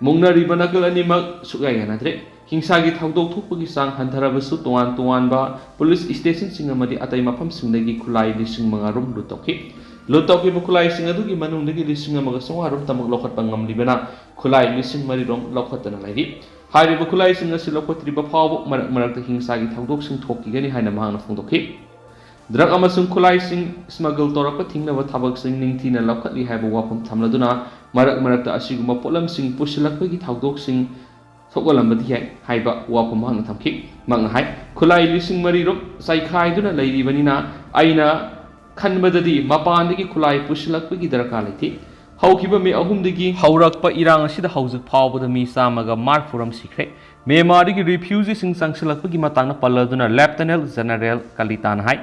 ꯃꯨꯛꯅꯔꯤꯕ ꯅꯥꯀꯜ ꯑꯅꯤꯃꯛ ꯁꯨꯛꯌꯥ ꯌꯥꯅꯗ꯭ꯔꯦ꯫ ꯍꯤꯡꯁꯥꯒꯤ ꯊꯧꯗꯣꯛ ꯊꯣꯛꯄꯒꯤ ꯆꯥꯡ ꯍꯟꯊꯔꯕꯁꯨ ꯇꯣꯉꯥꯟ ꯇꯣꯉꯥꯟꯕ police stationꯁꯤꯡ ꯑꯃꯗꯤ ꯑꯇꯩ ꯃꯐꯝꯁꯤꯡꯗꯒꯤ ꯈꯨꯠꯂꯥꯏ ꯂꯤꯁꯤꯡ ꯃꯉꯥ ꯔꯣꯝ loot ꯇꯧꯈꯤ꯫ Loot ꯇꯧꯈꯤꯕ ꯈꯨꯠꯂꯥꯏꯁꯤꯡ ꯑꯗꯨꯒꯤ ꯃꯅꯨꯡꯗꯒꯤ ꯂꯤꯁꯤꯡ ꯑꯃꯒ ꯆꯥꯝꯃꯉꯥ ꯔꯣꯝꯇꯃꯛ ꯂꯧꯈꯠꯄ ꯉꯝꯂꯤꯕꯅ ꯈꯨꯠꯂꯥꯏ ꯂꯤꯁꯤꯡ ꯃꯔꯤ ꯔꯣꯝ ꯂꯧꯈꯠꯇꯅ ꯂꯩꯔꯤ꯫ ꯍꯥꯏꯔꯤꯕ ꯈꯨꯠꯂꯥꯏꯁꯤꯡ ꯑꯁꯤ ꯂꯧꯈꯠꯇ꯭ꯔꯤꯕ ꯐꯥꯎꯕ ꯃꯔꯛ ꯃꯔꯛꯇ ꯍꯤꯡꯁꯥꯒꯤ ꯊꯧꯗꯣꯛꯁꯤꯡ ꯊꯣꯛꯈꯤꯒꯅꯤ ꯍꯥꯏꯅ ꯃꯍꯥꯛꯅ ꯐꯣꯡꯗꯣꯛꯈꯤ꯫ Drug ꯑꯃꯁꯨꯡ ꯈꯨꯠꯂꯥꯏꯁꯤꯡ smuggle ꯇꯧꯔꯛꯄ ꯊꯤꯡꯅꯕ ꯊꯕꯛꯁꯤꯡ ꯅꯤꯡꯊꯤꯅ ꯂꯧꯈꯠꯂꯤ ꯍꯥꯏꯕ ꯋꯥꯐꯝ ꯊꯝꯂꯗꯨꯅ, ꯃꯔꯛ ꯃꯔꯛꯇ ꯑꯁꯤꯒꯨꯝꯕ ꯄꯣꯠꯂꯝꯁꯤꯡ ꯄꯨꯁꯤꯜꯂꯛꯄꯒꯤ ꯊꯧꯗꯣꯛꯁꯤꯡ ꯊꯣꯛꯍꯜꯂꯝꯕꯗꯤ ꯌꯥꯏ ꯍꯥꯏꯕ ꯋꯥꯐꯝ ꯃꯍꯥꯛꯅ ꯊꯝꯈꯤ꯫ ꯃꯍꯥꯛꯅ ꯍꯥꯏ, ꯈꯨꯠꯂꯥꯏ ꯂꯤꯁꯤꯡ ꯃꯔꯤ ꯔꯣꯝ ꯆꯥꯏꯈꯥꯏꯗꯨꯅ ꯂꯩꯔꯤꯕꯅꯤꯅ ꯑꯩꯅ ꯈꯟꯕꯗꯗꯤ ꯃꯄꯥꯟꯗꯒꯤ ꯈꯨꯠꯂꯥꯏ ꯄꯨꯁꯤꯜꯂꯛꯄꯒꯤ ꯗꯔꯀꯥꯔ ꯂꯩꯇꯦ꯫ ꯍꯧꯈꯤꯕ ꯃꯦ ꯑꯍꯨꯝꯗꯒꯤ ꯍꯧꯔꯛꯄ ꯏꯔꯥꯡ ꯑꯁꯤꯗ ꯍꯧꯖꯤꯛ ꯐꯥꯎꯕꯗ ꯃꯤ ꯆꯥꯝꯃꯒ ꯃꯔꯤꯐꯨ ꯔꯣꯝ ꯁꯤꯈ꯭ꯔꯦ꯫ ꯃ꯭ꯌꯥꯟꯃꯥꯔꯗꯒꯤ ꯔꯤꯐ꯭ꯌꯨꯖꯤꯁꯤꯡ ꯆꯪꯁꯤꯜꯂꯛꯄꯒꯤ ꯃꯇꯥꯡꯗ ꯄꯜꯂꯗꯨꯅ ꯂꯦꯐꯇꯅꯦꯟ ꯖꯦꯅꯔꯦꯜ ꯀꯂꯤꯇꯥꯅ ꯍꯥꯏ,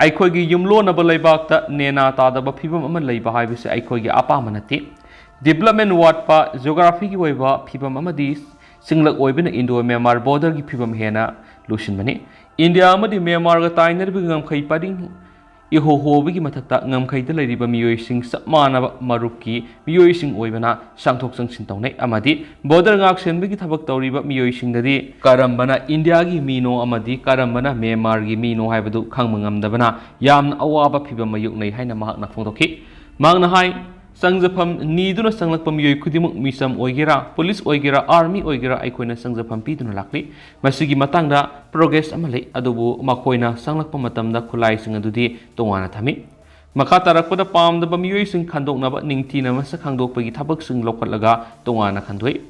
"ꯑꯩꯈꯣꯏꯒꯤ ꯌꯨꯝꯂꯣꯟꯅꯕ ꯂꯩꯕꯥꯛꯇ ꯅꯦꯅꯥ ꯇꯥꯗꯕ ꯐꯤꯕꯝ ꯑꯃ ꯂꯩꯕ ꯍꯥꯏꯕꯁꯤ ꯑꯩꯈꯣꯏꯒꯤ ꯑꯄꯥꯝꯕ ꯅꯠꯇꯦ꯫ ꯗꯤꯕꯦꯂꯞꯃꯦꯟ ꯋꯥꯠꯄ, ꯖꯤꯑꯣꯒ꯭ꯔꯥꯐꯤꯒꯤ ꯑꯣꯏꯕ ꯐꯤꯕꯝ ꯑꯃꯗꯤ ꯆꯤꯡꯂꯛ ꯑꯣꯏꯕꯅ ꯏꯟꯗꯣ ꯃ꯭ꯌꯥꯟꯃꯥꯔ ꯕꯣꯔꯗꯔꯒꯤ ꯐꯤꯕꯝ ꯍꯦꯟꯅ ꯂꯨꯁꯤꯟꯕꯅꯤ꯫ ꯏꯟꯗꯤꯌꯥ ꯑꯃꯗꯤ ꯃ꯭ꯌꯥꯟꯃꯥꯔꯒ ꯇꯥꯏꯅꯔꯤꯕ ꯉꯝꯈꯩ ꯄꯔꯤꯡ ꯏꯍꯣ ꯍꯣꯕꯒꯤ ꯃꯊꯛꯇ ꯉꯝꯈꯩꯗ ꯂꯩꯔꯤꯕ ꯃꯤꯑꯣꯏꯁꯤꯡ ꯆꯞ ꯃꯥꯟꯅꯕ ꯃꯔꯨꯞꯀꯤ ꯃꯤꯑꯣꯏꯁꯤꯡ ꯑꯣꯏꯕꯅ ꯆꯪꯊꯣꯛ ꯆꯪꯁꯤꯟ ꯇꯧꯅꯩ ꯑꯃꯗꯤ ꯕꯣꯔꯗꯔ ꯉꯥꯛꯁꯦꯟꯕꯒꯤ ꯊꯕꯛ ꯇꯧꯔꯤꯕ ꯃꯤꯑꯣꯏꯁꯤꯡꯗꯗꯤ ꯀꯔꯝꯕꯅ ꯏꯟꯗꯤꯌꯥꯒꯤ ꯃꯤꯅꯣ ꯑꯃꯗꯤ ꯀꯔꯝꯕꯅ ꯃ꯭ꯌꯥꯟꯃꯥꯔꯒꯤ ꯃꯤꯅꯣ ꯍꯥꯏꯕꯗꯨ ꯈꯪꯕ ꯉꯝꯗꯕꯅ ꯌꯥꯝꯅ ꯑꯋꯥꯕ ꯐꯤꯚꯝ ꯃꯥꯌꯣꯛꯅꯩ" ꯍꯥꯏꯅ ꯃꯍꯥꯛꯅ ꯐꯣꯡꯗꯣꯛꯈꯤ꯫ ꯃꯍꯥꯛꯅ ꯍꯥꯏ, "ꯆꯪꯖꯐꯝ ꯅꯤꯗꯨꯅ ꯆꯪꯂꯛꯄ ꯃꯤꯑꯣꯏ ꯈꯨꯗꯤꯡꯃꯛ, ꯃꯤꯆꯝ ꯑꯣꯏꯒꯦꯔꯥ, ꯄꯨꯂꯤꯁ ꯑꯣꯏꯒꯦꯔꯥ, ꯑꯥꯔꯃꯤ ꯑꯣꯏꯒꯦꯔꯥ, ꯑꯩꯈꯣꯏꯅ ꯆꯪꯖꯐꯝ ꯄꯤꯗꯨꯅ ꯂꯥꯛꯂꯤ꯫ ꯃꯁꯤꯒꯤ ꯃꯇꯥꯡꯗ ꯄ꯭ꯔꯣꯒ꯭ꯔꯦꯁ ꯑꯃ ꯂꯩ, ꯑꯗꯨꯕꯨ ꯃꯈꯣꯏꯅ ꯆꯪꯂꯛꯄ ꯃꯇꯝꯗ ꯈꯨꯠꯂꯥꯏꯁꯤꯡ ꯑꯗꯨꯗꯤ ꯇꯣꯉꯥꯟꯅ ꯊꯝꯃꯤ꯫ ꯃꯈꯥ ꯇꯥꯔꯛꯄꯗ ꯄꯥꯝꯗꯕ ꯃꯤꯑꯣꯏꯁꯤꯡ ꯈꯟꯗꯣꯛꯅꯕ ꯅꯤꯡꯊꯤꯅ ꯃꯁꯛ ꯈꯪꯗꯣꯛꯄꯒꯤ ꯊꯕꯛꯁꯤꯡ ꯂꯧꯈꯠꯂꯒ ꯇꯣꯉꯥꯟꯅ ꯈꯟꯗꯣꯛꯏ"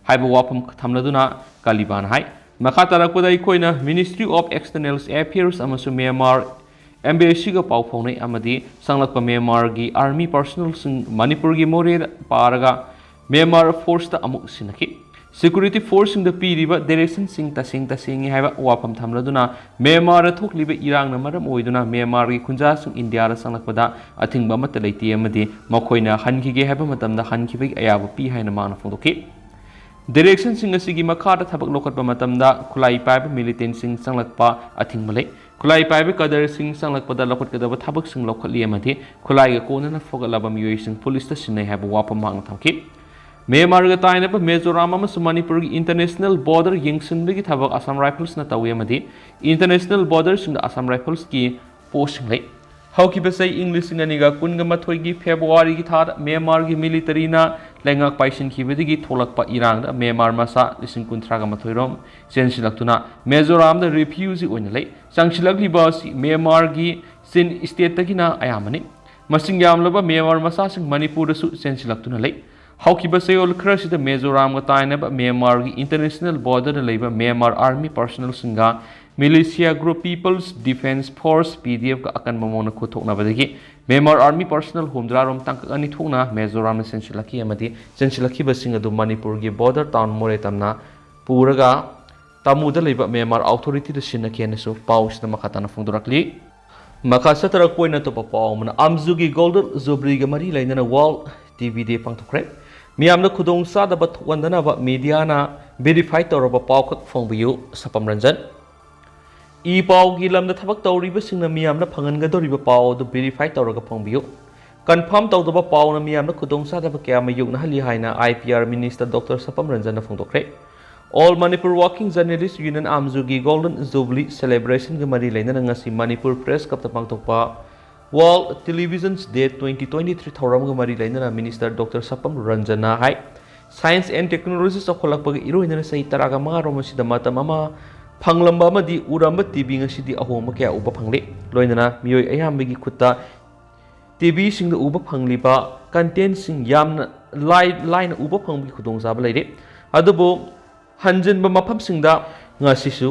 ꯍꯥꯏꯕ ꯋꯥꯐꯝ ꯊꯝꯂꯗꯨꯅ ꯀꯂꯤꯕꯥꯅ ꯍꯥꯏ, ꯃꯈꯥ ꯇꯥꯔꯛꯄꯗ ꯑꯩꯈꯣꯏꯅ Ministry of External Affairs ꯑꯃꯁꯨꯡ ꯃ꯭ꯌꯥꯟꯃꯥꯔ ꯑꯦꯝꯕꯦꯁꯤꯒ ꯄꯥꯎ ꯐꯥꯎꯅꯩ ꯑꯃꯗꯤ ꯆꯪꯂꯛꯄ ꯃ꯭ꯌꯥꯟꯃꯥꯔꯒꯤ ꯑꯥꯔꯃꯤ ꯄꯥꯔꯁꯣꯅꯦꯜꯁꯤꯡ ꯃꯅꯤꯄꯨꯔꯒꯤ ꯃꯣꯔꯦꯗ ꯄꯥꯔꯒ ꯃ꯭ꯌꯥꯟꯃꯥꯔ ꯐꯣꯔꯁꯇ ꯑꯃꯨꯛ ꯁꯤꯟꯅꯈꯤ꯫ ꯁꯦꯀ꯭ꯌꯨꯔꯤꯇꯤ ꯐꯣꯔꯁꯁꯤꯡꯗ ꯄꯤꯔꯤꯕ ꯗꯥꯏꯔꯦꯛꯁꯟꯁꯤꯡ ꯇꯁꯦꯡ ꯇꯁꯦꯡꯉꯤ ꯍꯥꯏꯕ ꯋꯥꯐꯝ ꯊꯝꯂꯗꯨꯅ, ꯃ꯭ꯌꯥꯟꯃꯥꯔꯗ ꯊꯣꯛꯂꯤꯕ ꯏꯔꯥꯡꯅ ꯃꯔꯝ ꯑꯣꯏꯗꯨꯅ ꯃ꯭ꯌꯥꯟꯃꯥꯔꯒꯤ ꯈꯨꯟꯖꯥꯁꯤꯡ ꯏꯟꯗꯤꯌꯥꯗ ꯆꯪꯂꯛꯄꯗ ꯑꯊꯤꯡꯕ ꯑꯃꯠꯇ ꯂꯩꯇꯦ ꯑꯃꯗꯤ ꯃꯈꯣꯏꯅ ꯍꯟꯈꯤꯒꯦ ꯍꯥꯏꯕ ꯃꯇꯝꯗ ꯍꯟꯈꯤꯕꯒꯤ ꯑꯌꯥꯕ ꯄꯤ ꯍꯥꯏꯅ ꯃꯍꯥꯛꯅ ꯐꯣꯡꯗꯣꯛꯈꯤ꯫ ꯗꯥꯏꯔꯦꯛꯁꯟꯁꯤꯡ ꯑꯁꯤꯒꯤ ꯃꯈꯥꯗ ꯊꯕꯛ ꯂꯧꯈꯠꯄ ꯃꯇꯝꯗ ꯈꯨꯠꯂꯥꯏ ꯄꯥꯏꯕ ꯃꯤꯂꯤꯇꯦꯟꯁꯤꯡ ꯆꯪꯂꯛꯄ ꯑꯊꯤꯡꯕ ꯂꯩ꯫ ꯈꯨꯠꯂꯥꯏ ꯄꯥꯏꯕ ꯀꯥꯗꯔꯁꯤꯡ ꯆꯪꯂꯛꯄꯗ ꯂꯧꯈꯠꯀꯗꯕ ꯊꯕꯛꯁꯤꯡ ꯂꯧꯈꯠꯂꯤ ꯑꯃꯗꯤ ꯈꯨꯠꯂꯥꯏꯒ ꯀꯣꯟꯅꯅ ꯐꯒꯠꯂꯕ ꯃꯤꯑꯣꯏꯁꯤꯡ ꯄꯨꯂꯤꯁꯇ ꯁꯤꯟꯅꯩ ꯍꯥꯏꯕ ꯋꯥꯐꯝ ꯃꯍꯥꯛꯅ ꯊꯝꯈꯤ꯫ ꯃ꯭ꯌꯥꯟꯃꯥꯔꯒ ꯇꯥꯏꯅꯕ ꯃꯤꯖꯣꯔꯥꯝ ꯑꯃꯁꯨꯡ ꯃꯅꯤꯄꯨꯔꯒꯤ ꯏꯟꯇꯔꯅꯦꯁꯅꯦꯜ ꯕꯣꯔꯗꯔ ꯌꯦꯡꯁꯤꯟꯕꯒꯤ ꯊꯕꯛ ꯑꯁꯥꯝ ꯔꯥꯏꯐꯜꯁꯅ ꯇꯧꯏ ꯑꯃꯗꯤ ꯏꯟꯇꯔꯅꯦꯁꯅꯦꯜ ꯕꯣꯔꯗꯔꯁꯤꯡꯗ ꯑꯁꯥꯝ ꯔꯥꯏꯐꯜꯁꯀꯤ ꯄꯣꯁꯁꯤꯡ ꯂꯩ꯫ ꯍꯧꯈꯤꯕ ꯆꯍꯤ ꯏꯪ ꯂꯤꯁꯤꯡ ꯑꯅꯤꯒ ꯀꯨꯟꯒ ꯃꯥꯊꯣꯏꯒꯤ ꯐꯦꯕ꯭ꯔꯨꯋꯥꯔꯤꯒꯤ ꯊꯥꯗ ꯃ꯭ꯌꯥꯟꯃꯥꯔꯒꯤ ꯃꯤꯂꯤꯇꯔꯤꯅ ꯂꯩꯉꯥꯛ ꯄꯥꯏꯁꯤꯟꯈꯤꯕꯗꯒꯤ ꯊꯣꯛꯂꯛꯄ ꯏꯔꯥꯡꯗ ꯃ꯭ꯌꯥꯟꯃꯥꯔ ꯃꯆꯥ ꯂꯤꯁꯤꯡ ꯀꯨꯟꯊ꯭ꯔꯥꯒ ꯃꯥꯊꯣꯏ ꯔꯣꯝ ꯆꯦꯟꯁꯤꯜꯂꯛꯇꯨꯅ ꯃꯤꯖꯣꯔꯥꯝꯗ ꯔꯤꯐ꯭ꯌꯨꯖꯤ ꯑꯣꯏꯅ ꯂꯩ꯫ ꯆꯪꯁꯤꯜꯂꯛꯂꯤꯕ ꯑꯁꯤ ꯃ꯭ꯌꯥꯟꯃꯥꯔꯒꯤ ꯆꯤꯟ ꯁ꯭ꯇꯦꯠꯇꯒꯤꯅ ꯑꯌꯥꯝꯕꯅꯤ꯫ ꯃꯁꯤꯡ ꯌꯥꯝꯂꯕ ꯃ꯭ꯌꯥꯟꯃꯥꯔ ꯃꯆꯥꯁꯤꯡ ꯃꯅꯤꯄꯨꯔꯗꯁꯨ ꯆꯦꯟꯁꯤꯜꯂꯛꯇꯨꯅ ꯂꯩ꯫ ꯍꯧꯈꯤꯕ ꯆꯌꯣꯜ ꯈꯔꯁꯤꯗ ꯃꯤꯖꯣꯔꯥꯝꯒ ꯇꯥꯏꯅꯕ ꯃ꯭ꯌꯥꯟꯃꯥꯔꯒꯤ ꯏꯟꯇꯔꯅꯦꯁꯅꯦꯜ ꯕꯣꯔꯗꯔꯗ ꯂꯩꯕ ꯃ꯭ꯌꯥꯟꯃꯥꯔ ꯑꯥꯔꯃꯤ ꯄꯥꯔꯁꯣꯅꯦꯜꯁꯤꯡꯒ militia group peoples defence force, P D ꯑꯦꯐꯀ ꯑꯀꯟꯕ ꯃꯑꯣꯡꯗ ꯈꯨꯠꯊꯣꯛꯅꯕꯗꯒꯤ ꯃ꯭ꯌꯥꯟꯃꯥꯔ ꯑꯥꯔꯃꯤ ꯄꯔꯁꯅꯦꯜ ꯍꯨꯝꯗ꯭ꯔꯥ ꯔꯣꯝ ꯇꯥꯡꯀꯛ ꯑꯅꯤ ꯊꯣꯛꯅ ꯃꯤꯖꯣꯔꯥꯝꯗ ꯆꯦꯟꯁꯤꯜꯂꯛꯈꯤ ꯑꯃꯗꯤ ꯆꯦꯟꯁꯤꯜꯂꯛꯈꯤꯕꯁꯤꯡ ꯑꯗꯨ ꯃꯅꯤꯄꯨꯔꯒꯤ ꯕꯣꯔꯗꯔ ꯇꯥꯎꯟ ꯃꯣꯔꯦ ꯇꯝꯅ ꯄꯨꯔꯒ ꯇꯥꯃꯨꯗ ꯂꯩꯕ ꯃ꯭ꯌꯥꯟꯃꯥꯔ ꯑꯣꯊꯣꯔꯤꯇꯤꯗ ꯁꯤꯟꯅꯈꯤ ꯍꯥꯏꯅꯁꯨ ꯄꯥꯎꯁꯤꯗ ꯃꯈꯥ ꯇꯥꯅ ꯐꯣꯡꯗꯣꯔꯛꯂꯤ꯫ ꯃꯈꯥ ꯆꯠꯊꯔꯛꯄ ꯑꯣꯏꯅ ꯑꯇꯣꯞꯄ ꯄꯥꯎ ꯑꯃꯅ, ꯑꯥꯝꯖꯨꯒꯤ ꯒꯣꯜꯗꯟ ꯖꯨꯕ꯭ꯂꯤꯒ ꯃꯔꯤ ꯂꯩꯅꯅ ꯋꯥꯔꯜ ꯇꯤ ꯚꯤ ꯗꯦ ꯄꯥꯡꯊꯣꯛꯈ꯭ꯔꯦ꯫ ꯃꯤꯌꯥꯝꯅ ꯈꯨꯗꯣꯡ ꯆꯥꯗꯕ ꯊꯣꯛꯍꯟꯗꯅꯕ ꯃꯤꯗꯤꯌꯥꯅ ꯚꯦꯔꯤꯐꯥꯏ ꯇꯧꯔꯕ ꯄꯥꯎꯈꯛ ꯐꯣꯡꯕꯤꯌꯨ, ꯁꯄꯝ ꯔꯟꯖꯟ꯫ ꯏ ꯄꯥꯎꯒꯤ ꯂꯝꯗ ꯊꯕꯛ ꯇꯧꯔꯤꯕꯁꯤꯡꯅ ꯃꯤꯌꯥꯝꯅ ꯐꯪꯍꯟꯒꯗꯧꯔꯤꯕ ꯄꯥꯎ ꯑꯗꯨ ꯚꯦꯔꯤꯐꯥꯏ ꯇꯧꯔꯒ ꯐꯣꯡꯕꯤꯌꯨ꯫ ꯀꯟꯐꯥꯔꯝ ꯇꯧꯗꯕ ꯄꯥꯎꯅ ꯃꯤꯌꯥꯝꯅ ꯈꯨꯗꯣꯡꯆꯥꯗꯕ ꯀꯌꯥ ꯃꯥꯌꯣꯛꯅꯍꯜꯂꯤ ꯍꯥꯏꯅ I P R minister doctor Sapam ꯔꯟꯖꯟꯅ ꯐꯣꯡꯗꯣꯛꯈ꯭ꯔꯦ꯫ All Manipur working journalists union ꯑꯥꯝꯖꯨꯒꯤ ꯒꯣꯜꯗꯟ ꯖꯨꯕ꯭ꯂꯤ ꯁꯦꯂꯦꯕ꯭ꯔꯦꯁꯟꯒ ꯃꯔꯤ ꯂꯩꯅꯅ ꯉꯁꯤ ꯃꯅꯤꯄꯨꯔ ꯄ꯭ꯔꯦꯁ ꯀ꯭ꯂꯕꯇ ꯄꯥꯡꯊꯣꯛꯄ world televisions day twenty twenty three ꯊꯧꯔꯝꯒ ꯃꯔꯤ ꯂꯩꯅꯅ ꯃꯤꯅꯤꯁꯇꯔ ꯗꯣꯛꯇꯔ ꯁꯄꯝ ꯔꯟꯖꯟꯅ ꯍꯥꯏ, ꯁꯥꯏꯟꯁ ꯑꯦꯟ ꯇꯦꯛꯅꯣꯂꯣꯖꯤ ꯆꯥꯎꯈꯠꯂꯛꯄꯒ ꯏꯔꯣꯏꯅꯅ ꯆꯍꯤ ꯇꯔꯥꯒ ꯃꯉꯥ ꯔꯣꯝ ꯑꯁꯤꯗ ꯃꯇꯝ ꯑꯃ ꯐꯪꯂꯝꯕ ꯑꯃꯗꯤ ꯎꯔꯝꯕ ꯇꯤ ꯚꯤ ꯉꯁꯤꯗꯤ ꯑꯍꯣꯡꯕ ꯀꯌꯥ ꯎꯕ ꯐꯪꯂꯦ꯫ ꯂꯣꯏꯅꯅ ꯃꯤꯑꯣꯏ ꯑꯌꯥꯝꯕꯒꯤ ꯈꯨꯠꯇ ꯇꯤ ꯚꯤꯁꯤꯡꯗ ꯎꯕ ꯐꯪꯂꯤꯕ ꯀꯟꯇꯦꯟꯁꯤꯡ ꯌꯥꯝꯅ ꯂꯥꯏ-, ꯂꯥꯏꯅ ꯎꯕ ꯐꯪꯕꯒꯤ ꯈꯨꯗꯣꯡꯆꯥꯕ ꯂꯩꯔꯦ꯫ ꯑꯗꯨꯕꯨ ꯍꯟꯖꯤꯟꯕ ꯃꯐꯝꯁꯤꯡꯗ ꯉꯁꯤꯁꯨ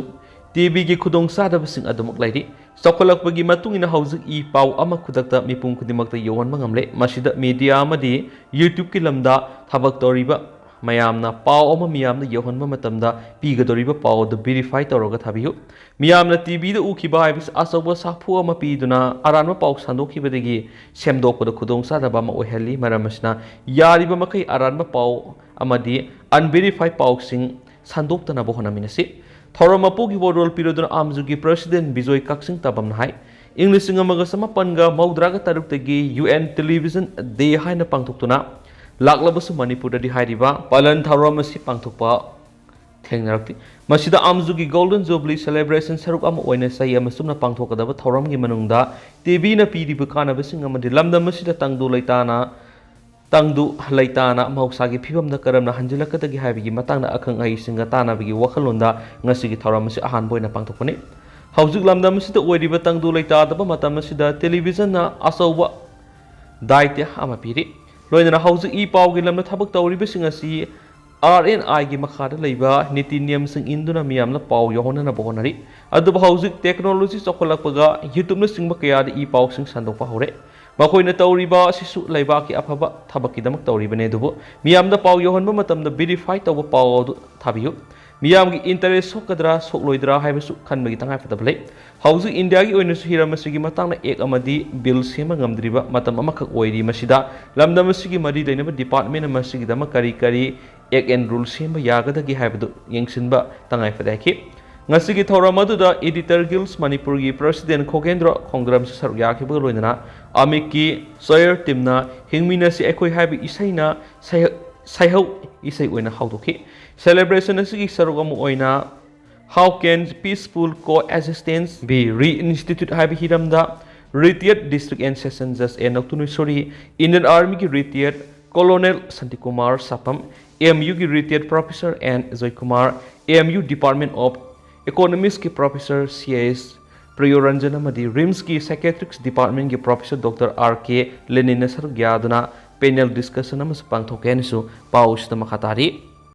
ꯇꯤ ꯚꯤꯒꯤ ꯈꯨꯗꯣꯡꯆꯥꯗꯕꯁꯤꯡ ꯑꯗꯨꯃꯛ ꯂꯩꯔꯤ꯫ ꯆꯥꯎꯈꯠꯂꯛꯄꯒꯤ ꯃꯇꯨꯡ ꯏꯟꯅ ꯍꯧꯖꯤꯛ ꯏ ꯄꯥꯎ ꯑꯃ ꯈꯨꯗꯛꯇ ꯃꯤꯄꯨꯝ ꯈꯨꯗꯤꯡꯃꯛꯇ ꯌꯧꯍꯟꯕ ꯉꯝꯂꯦ꯫ ꯃꯁꯤꯗ ꯃꯤꯗꯤꯌꯥ ꯑꯃꯗꯤ ꯌꯨꯇ꯭ꯌꯨꯕꯀꯤ ꯂꯝꯗ ꯊꯕꯛ ꯇꯧꯔꯤꯕ ꯃꯌꯥꯝꯅ ꯄꯥꯎ ꯑꯃ ꯃꯤꯌꯥꯝꯗ ꯌꯧꯍꯟꯕ ꯃꯇꯝꯗ ꯄꯤꯒꯗꯧꯔꯤꯕ ꯄꯥꯎ ꯑꯗꯨ ꯚꯦꯔꯤꯐꯥꯏ ꯇꯧꯔꯒ ꯊꯥꯕꯤꯌꯨ꯫ ꯃꯤꯌꯥꯝꯅ ꯇꯤ ꯚꯤꯗ ꯎꯈꯤꯕ ꯍꯥꯏꯕꯁꯤ ꯑꯆꯧꯕ ꯁꯥꯐꯨ ꯑꯃ ꯄꯤꯗꯨꯅ ꯑꯔꯥꯟꯕ ꯄꯥꯎ ꯁꯟꯗꯣꯛꯈꯤꯕꯗꯒꯤ ꯁꯦꯝꯗꯣꯛꯄꯗ ꯈꯨꯗꯣꯡꯆꯥꯗꯕ ꯑꯃ ꯑꯣꯏꯍꯜꯂꯤ꯫ ꯃꯔꯝ ꯑꯁꯤꯅ ꯌꯥꯔꯤꯕ ꯃꯈꯩ ꯑꯔꯥꯟꯕ ꯄꯥꯎ ꯑꯃꯗꯤ ꯑꯟꯚꯦꯔꯤꯐꯥꯏ ꯄꯥꯎꯁꯤꯡ ꯁꯟꯗꯣꯛꯇꯅꯕ ꯍꯣꯠꯅꯃꯤꯟꯅꯁꯤ꯫ ꯊꯧꯔꯝ ꯑꯄꯨꯒꯤ ꯋꯥꯔꯣꯜ ꯄꯤꯔꯗꯨꯅ ꯑꯥꯝꯖꯨꯒꯤ ꯄ꯭ꯔꯁꯤꯗꯦꯟ ꯕꯤꯖꯣꯏ ꯀꯛꯆꯤꯡ ꯇꯥꯕꯝꯅ ꯍꯥꯏ, ꯏꯪ ꯂꯤꯁꯤꯡ ꯑꯃꯒ ꯆꯃꯥꯄꯟꯒ ꯃꯧꯗ꯭ꯔꯥꯒ ꯇꯔꯨꯛꯇꯒꯤ ꯌꯨ ꯑꯦꯟ ꯇꯦꯂꯤꯚꯤꯖꯟ ꯗꯦ ꯍꯥꯏꯅ ꯄꯥꯡꯊꯣꯛꯇꯨꯅ ꯂꯥꯛꯂꯕꯁꯨ ꯃꯅꯤꯄꯨꯔꯗꯗꯤ ꯍꯥꯏꯔꯤꯕ ꯄꯥꯂꯟ ꯊꯧꯔꯝ ꯑꯁꯤ ꯄꯥꯡꯊꯣꯛꯄ ꯊꯦꯡꯅꯔꯛꯇꯦ꯫ ꯃꯁꯤꯗ ꯑꯥꯝꯖꯨꯒꯤ ꯒꯣꯜꯗꯟ ꯖꯨꯕ꯭ꯂꯤ ꯁꯦꯂꯦꯕ꯭ꯔꯦꯁꯟ ꯁꯔꯨꯛ ꯑꯃ ꯑꯣꯏꯅ ꯆꯍꯤ ꯑꯃ ꯆꯨꯞꯅ ꯄꯥꯡꯊꯣꯛꯀꯗꯕ ꯊꯧꯔꯝꯒꯤ ꯃꯅꯨꯡꯗ ꯇꯤ ꯚꯤꯅ ꯄꯤꯔꯤꯕ ꯀꯥꯟꯅꯕꯁꯤꯡ ꯑꯃꯗꯤ ꯂꯝꯗꯝ ꯑꯁꯤꯗ ꯇꯪꯗꯨ ꯂꯩꯇꯥꯅ, ꯇꯪꯗꯨ ꯂꯩꯇꯥꯅ ꯃꯍꯧꯁꯥꯒꯤ ꯐꯤꯕꯝꯗ ꯀꯔꯝꯅ ꯍꯟꯖꯤꯜꯂꯛꯀꯗꯒꯦ ꯍꯥꯏꯕꯒꯤ ꯃꯇꯥꯡꯗ ꯑꯈꯪ ꯑꯍꯩꯁꯤꯡꯒ ꯇꯥꯟꯅꯕꯒꯤ ꯋꯥꯈꯜꯂꯣꯟꯗ ꯉꯁꯤꯒꯤ ꯊꯧꯔꯝ ꯑꯁꯤ ꯑꯍꯥꯟꯕ ꯑꯣꯏꯅ ꯄꯥꯡꯊꯣꯛꯄꯅꯤ꯫ ꯍꯧꯖꯤꯛ ꯂꯝꯗꯝ ꯑꯁꯤꯗ ꯑꯣꯏꯔꯤꯕ ꯇꯪꯗꯨ ꯂꯩꯇꯥꯗꯕ ꯃꯇꯝ ꯑꯁꯤꯗ ꯇꯦꯂꯤꯚꯤꯖꯟꯅ ꯑꯆꯧꯕ ꯗꯥꯏꯇ꯭ꯌ ꯑꯃ ꯄꯤꯔꯤ꯫ ꯂꯣꯏꯅꯅ ꯍꯧꯖꯤꯛ ꯏ ꯄꯥꯎꯒꯤ ꯂꯝꯗ ꯊꯕꯛ ꯇꯧꯔꯤꯕꯁꯤꯡ ꯑꯁꯤ ꯑꯥꯔ ꯑꯦꯟ ꯑꯥꯏꯒꯤ ꯃꯈꯥꯗ ꯂꯩꯕ ꯅꯤꯇꯤ ꯅꯤꯌꯝꯁꯤꯡ ꯏꯟꯗꯨꯅ ꯃꯤꯌꯥꯝꯅ ꯄꯥꯎ ꯌꯧꯍꯟꯅꯅꯕ ꯍꯣꯠꯅꯔꯤ꯫ ꯑꯗꯨꯕꯨ ꯍꯧꯖꯤꯛ ꯇꯦꯛꯅꯣꯂꯣꯖꯤ ꯆꯥꯎꯈꯠꯂꯛꯄꯒ ꯌꯨꯇ꯭ꯌꯨꯕꯅꯆꯤꯡꯕ ꯀꯌꯥꯗ ꯏ ꯄꯥꯎꯁꯤꯡ ꯁꯟꯗꯣꯛꯄ ꯍꯧꯔꯦ꯫ ꯃꯈꯣꯏꯅ ꯇꯧꯔꯤꯕ ꯑꯁꯤꯁꯨ ꯂꯩꯕꯥꯛꯀꯤ ꯑꯐꯕ ꯊꯕꯛꯀꯤꯗꯃꯛ ꯇꯧꯔꯤꯕꯅꯦ, ꯑꯗꯨꯕꯨ ꯃꯤꯌꯥꯝꯗ ꯄꯥꯎ ꯌꯧꯍꯟꯕ ꯃꯇꯝꯗ verify ꯇꯧꯕ ꯄꯥꯎ ꯑꯗꯨ ꯊꯥꯕꯤꯌꯨ꯫ ꯃꯤꯌꯥꯝꯒꯤ interest ꯁꯣꯛꯀꯗ꯭ꯔꯥ ꯁꯣꯛꯂꯣꯏꯗ꯭ꯔꯥ ꯍꯥꯏꯕꯁꯨ ꯈꯟꯕꯒꯤ ꯇꯉꯥꯏꯐꯗꯕ ꯂꯩ꯫ ꯍꯧꯖꯤꯛ ꯏꯟꯗꯤꯌꯥꯒꯤ ꯑꯣꯏꯅꯁꯨ ꯍꯤꯔꯝ ꯑꯁꯤꯒꯤ ꯃꯇꯥꯡꯗ act ꯑꯃꯗꯤ bill ꯁꯦꯝꯕ ꯉꯝꯗ꯭ꯔꯤꯕ ꯃꯇꯝ ꯑꯃꯈꯛ ꯑꯣꯏꯔꯤ꯫ ꯃꯁꯤꯗ ꯂꯝꯗꯝ ꯑꯁꯤꯒꯤ ꯃꯔꯤ ꯂꯩꯅꯕ department ꯑꯃ ꯑꯁꯤꯒꯤꯗꯃꯛ ꯀꯔꯤ ꯀꯔꯤ act and rule ꯁꯦꯝꯕ ꯌꯥꯒꯗꯒꯦ ꯍꯥꯏꯕꯗꯨ ꯌꯦꯡꯁꯤꯟꯕ ꯇꯉꯥꯏ ꯐꯗꯦ ꯍꯥꯏꯈꯤ꯫ ꯉꯁꯤꯒꯤ ꯊꯧꯔꯝ ꯑꯗꯨꯗ Editor Guilds ꯃꯅꯤꯄꯨꯔꯒꯤ president ꯈꯣꯒꯦꯟꯗ꯭ꯔ ꯈꯣꯡꯗ꯭ꯔꯝꯁꯨ ꯁꯔꯨꯛ ꯌꯥꯈꯤꯕꯒ ꯂꯣꯏꯅꯅ ꯑꯃꯤꯛꯀꯤ ꯆꯣꯌꯔ ꯇꯤꯝꯅ ꯍꯤꯡꯃꯤꯟꯅꯁꯤ ꯑꯩꯈꯣꯏ ꯍꯥꯏꯕ ꯏꯁꯩꯅ ꯁꯩ-, ꯁꯩꯍꯧ ꯏꯁꯩ ꯑꯣꯏꯅ ꯍꯧꯗꯣꯛꯈꯤ꯫ Celebration ꯑꯁꯤꯒꯤ ꯁꯔꯨꯛ ꯑꯃ ꯑꯣꯏꯅ How can peaceful coexistence be reinstituted ꯍꯥꯏꯕ ꯍꯤꯔꯝꯗ retired District and Session Judge A Noutunnui Sorri, Indian Armyꯒꯤ retired Colonel Shantikumar Sapam, M ꯌꯨꯒꯤ retired Professor N Ajoy Kumar, M U Department of Economicsꯀꯤ Professor ꯁꯤ ꯑꯦꯁ ꯄ꯭ꯔꯤꯌꯣꯔꯟꯖꯟ ꯑꯃꯗꯤ RIMSꯀꯤ Psychiatrics Departmentꯀꯤ Professor Doctor ꯑꯥꯔ ꯀꯦ ꯂꯦꯅꯤꯟꯅ ꯁꯔꯨꯛ ꯌꯥꯗꯨꯅ panel discussion ꯑꯃꯁꯨ ꯄꯥꯡꯊꯣꯛꯀꯦ ꯍꯥꯏꯅꯁꯨ ꯄꯥꯎꯁꯤꯗ ꯃꯈꯥ ꯇꯥꯔꯤ꯫